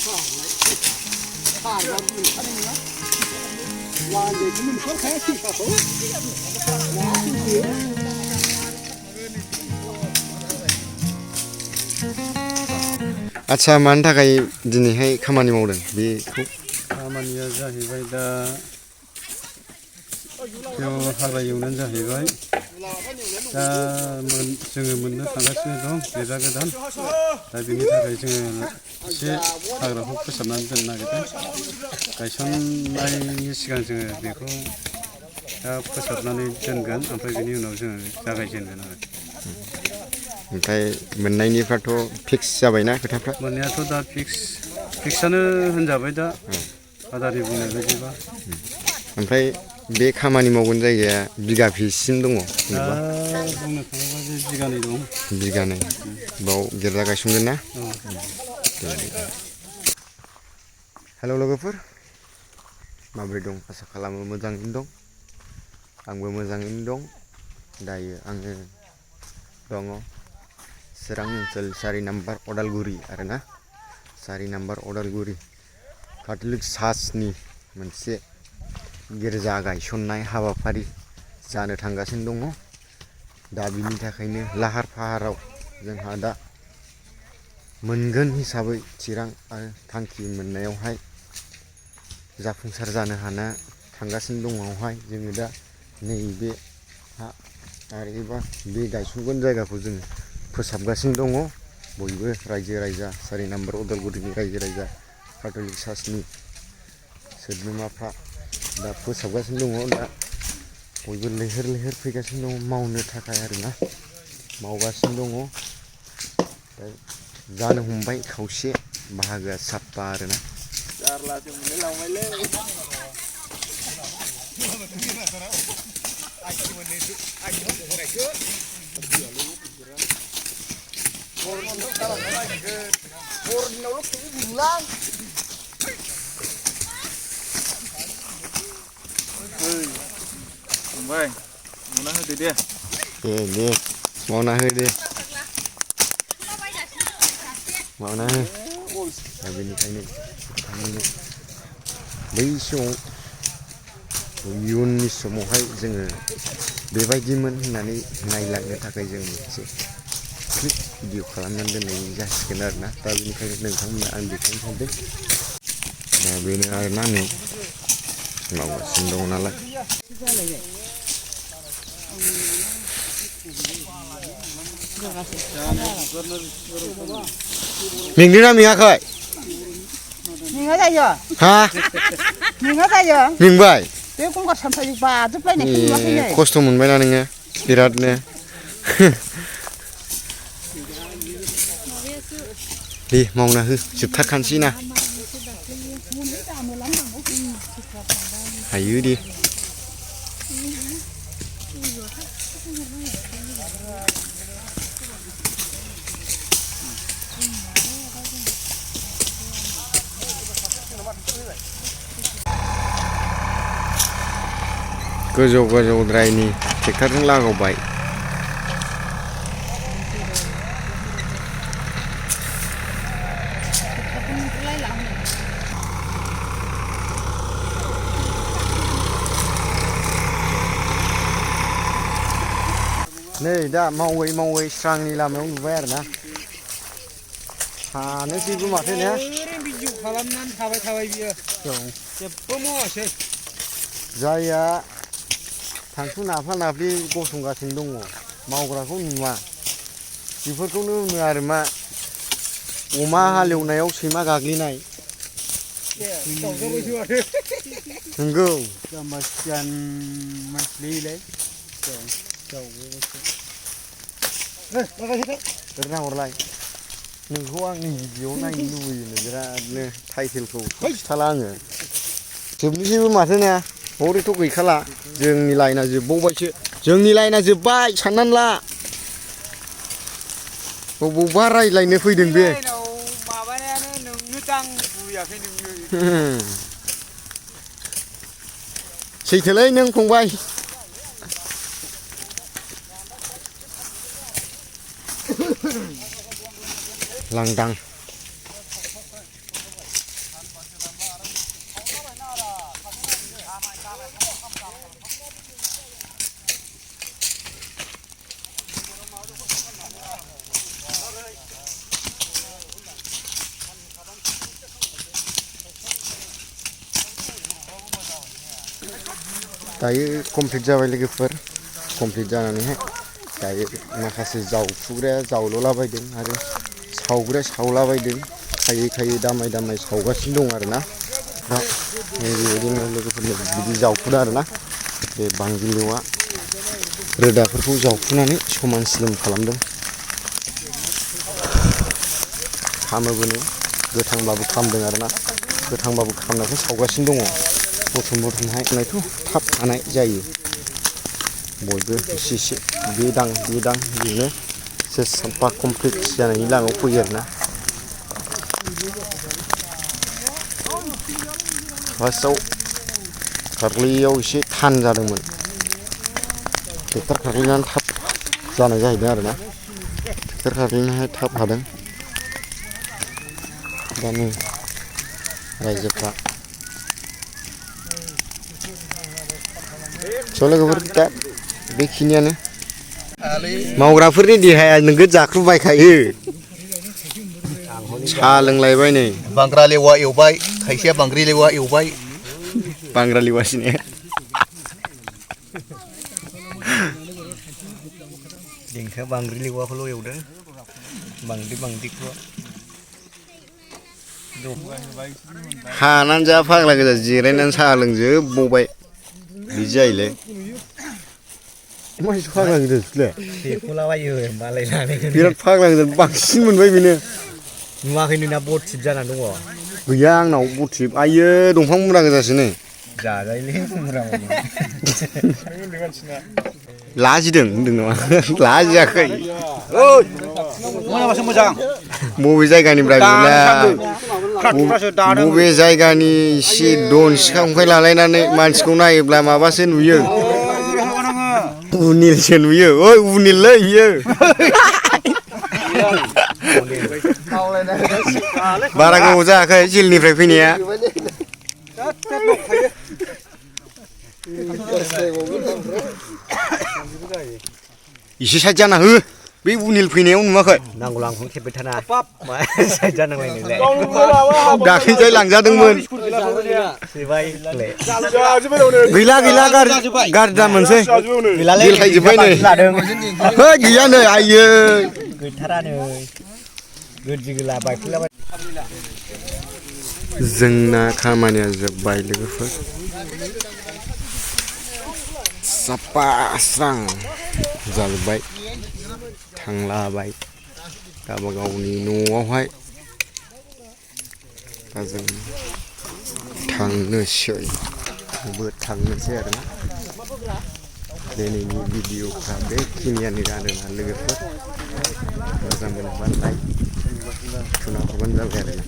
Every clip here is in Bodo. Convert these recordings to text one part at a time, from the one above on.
आच्छा मानि थाखाय दिनैहाय खामानि मावदों बेखौ? खामानिया जाहैबाय दा बेयाव हाग्रा एवनायानो जाहैबाय दा जोङो मोननो थांगासिनो दं बेरा गोदान दा बेनि थाखाय जोङो एसे हाग्राखौ फोसाबनानै दोननो नागिरदों गायसननायनि सिगां जोङो बेखौ दा फोसाबनानै दोनगोन ओमफ्राय बेनि उनाव जोङो जागायजेनगोन आरो ओमफ्राय मोननायनिफ्राथ' फिक्स जाबायना खोथाफ्रा? मोननायाथ' दा फिक्सआनो होनजाबाय दा आदानि बुंनाय बायदिबा। ओमफ्राय बे खामानि मावगोन जायगाया बिगाबेसेसिम दङ? दा बुंनो थाङोबा बे बिगानै दं। बिगानै बाव गिर्जा गायसनगोन ना? हेल' लोगोफोर माबोरै दं? आसा खालामो मोजाङैनो दं। आंबो मोजाङैनो दं। दायो आङो दङ चिरां ओनसोल 4 नाम्बार अदालगुरि आरोना 4 नाम्बार अदालगुरि काथलिक चार्चनि मोनसे गिर्जा गायसननाय हाबाफारि जानो थांगासिनो दङ। दा बिनि थाखायनो लाहार फाहाराव जोंहा दा मोनगोन हिसाबै चिरां आरो थांखि मोननायावहाय जाफुंसार जानो हाना थांगासिनो दङावहाय जोङो दा नैबे हा आरो एबा बे गायसनगोन जायगाखौ जोङो फोसाबगासिनो दङ। बयबो रायजो राजा 4 नाम्बार अदालगुरिनि रायजो राजा काथलिक चार्चनि सोद्रोमाफ्रा दा फोसाबगासिनो दङ। दा बयबो लैहोर लैहोर फैगासिनो दङ मावनो थाखाय आरोना मावगासिनो दङ। दा जानो हमबाय खावसे बाहागोआ साफा आरोना फंबाय मावना होदो दे। दे मावना हो दे मावना हो। दा बेनिखायनो बिथांमोननो बै समाव इयुननि समावहाय जोङो बेबायदिमोन होननानै नायलांनो थाखाय जों मोनसे क्लिप भिडिअ खालामनानै दोननाय जासिगोन आरोना। दा बेनिखायनो नोंथांमोना आं बेखौनो सानदों। दा बेनो आरोना नै मावगासिनो दङ नालाय मेंदोंना मेङाखै? मेङा जायो। हा? मेङा जायो। मेंबाय? बे गंगार सामथाय बाजोबलायनायखौ नुवाखै नै। खस्थ' मोनबायना नोङो बिरादनो? दे मावना हो जोबथारखानोसै ना हायो दे। गोजौ गोजौद्रायनि ट्रेक्टरजों लागावबाय। नै दा मावै मावै स्रांनि लामायाव नुबाय आरोना हानोसैबो माथो ने? भिडिअ खालामनानै थाबाय बियो जेबो मावासै। जायआ थांखु नाफा नाफि गसंगासिनो दङ मावग्राखौ नुवा बेफोरखौनो होनो आरो मा अमा हालेवनायाव सैमा गाग्लिनाय। नंगौ जाम्बा सियान मानसिलै ओरैनो हरलाय नोंखौ आंनि भिडिअ नायनो लुबैयो बिरादनो टाइटेलखौ खिथाला आङो जोबनोसैबो माथो ने? हरैथ' गैखाला जोंनि लाइना जोबबावबायसो जोंनि लाइना जोब्बाय साननानै ला बबावबा रायज्लायनो फैदों बे माबानायानो नोंनो दां बुयाखै नोंनो सैथोलै नों फंबाय लांदां दायो कमप्लिट जाबाय लोगोफोर कमप्लिट जानानैहाय दायो माखासे जावफुग्राया जावल'लाबायदों आरो सावग्राया सावलाबायदों खायै खायै दामाय दामाय सावगासिनो दं आरोना दा बेबायदिनो लोगोफोरनो बिदि जावफुदों आरोना बे बांगिलिवा रोदाफोरखौ जावफुनानै समान स्लिम खालामदों खामोबोनो गोथांबाबो खामदों आरोना गोथांबाबो खामनायखौ सावगासिनो दङ बुथुमहाय होनायथ' थाब हानाय जायो बयबो एसे एसे बेदां बिदिनो एसे साफा कमप्लिट जानायनि लामायाव फैयो आरोना फार्स्टआव खारग्लैयाव एसे थान जादोंमोन ट्रेक्टर खारग्लैनानै थाब जानाय जाहैदों आरोना ट्रेक्टर खारग्लैनानै थाब हादों दा नै रायजोफ्रा लोगोफोर दा बेखिनियानो मावग्राफोरनि देहाया नोगोद जाख्रुबायखायो साहा लोंलायबाय नै बांग्रा लेवा एवबाय खायसेया बांग्रि लेवा एवबाय बांग्रा लेवासिनो देंखोआ बांग्रि लेवाखौल' एवदों बांग्रिखौ हानानै जा फाग्ला गोजा जिरायनानै साहा लोंजोबबावबाय बिदि जायोलै मानसि फाग्ला गोजालै बेखौलाबायो मालायनानै बिराद फाग्ला गोजा बांसिन मोनबाय बेनो नुवाखै नोंना बथिप जानानै दङ गैया आंनाव बथिप आयो दंफां मुरा गोजासो नै जाजायोलै मुरा लाजिदों होनदों नामा लाजियाखै मोनाबासो मोजां बबे जायगानिफ्राय बबे जायगानि एसे दन सिखा खंखाय लालायनानै मानसिखौ नायोब्ला माबासो नुयो उनिलसो नुयो ओइ उनिललै बियो बारा गोबाव जायाखै जेलनिफ्राय फैनाया एसे साइड जाना हो बे उनिल फैनायाव नुवाखै नांगौ लांखौनो खेबबाय थाना साइड जानांबाय नोंलाय दाख्लैजाय लांजादोंमोन गैला गारजि दा मोनसै गेलखायजोब्बाय नै गैया नै आइयै गैथारा नै गोदि गोला बायफैलाबाय जोंना खामानिया जोब्बाय लोगोफोर साफा स्रां जाजोब्बाय थांलाबाय गावबागावनि न'आवहाय दा जों थांनोसै आरोना दिनैनि भिडिअफ्रा बेखिनियानो आरोना लोगोफोर मोजां मोनोबा लाइक थुना हरबानो जाबाय आरोना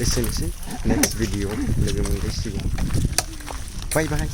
एसेनोसै नेक्स्ट भिडिअ लोगो मोनलायसिगोन बाय बाय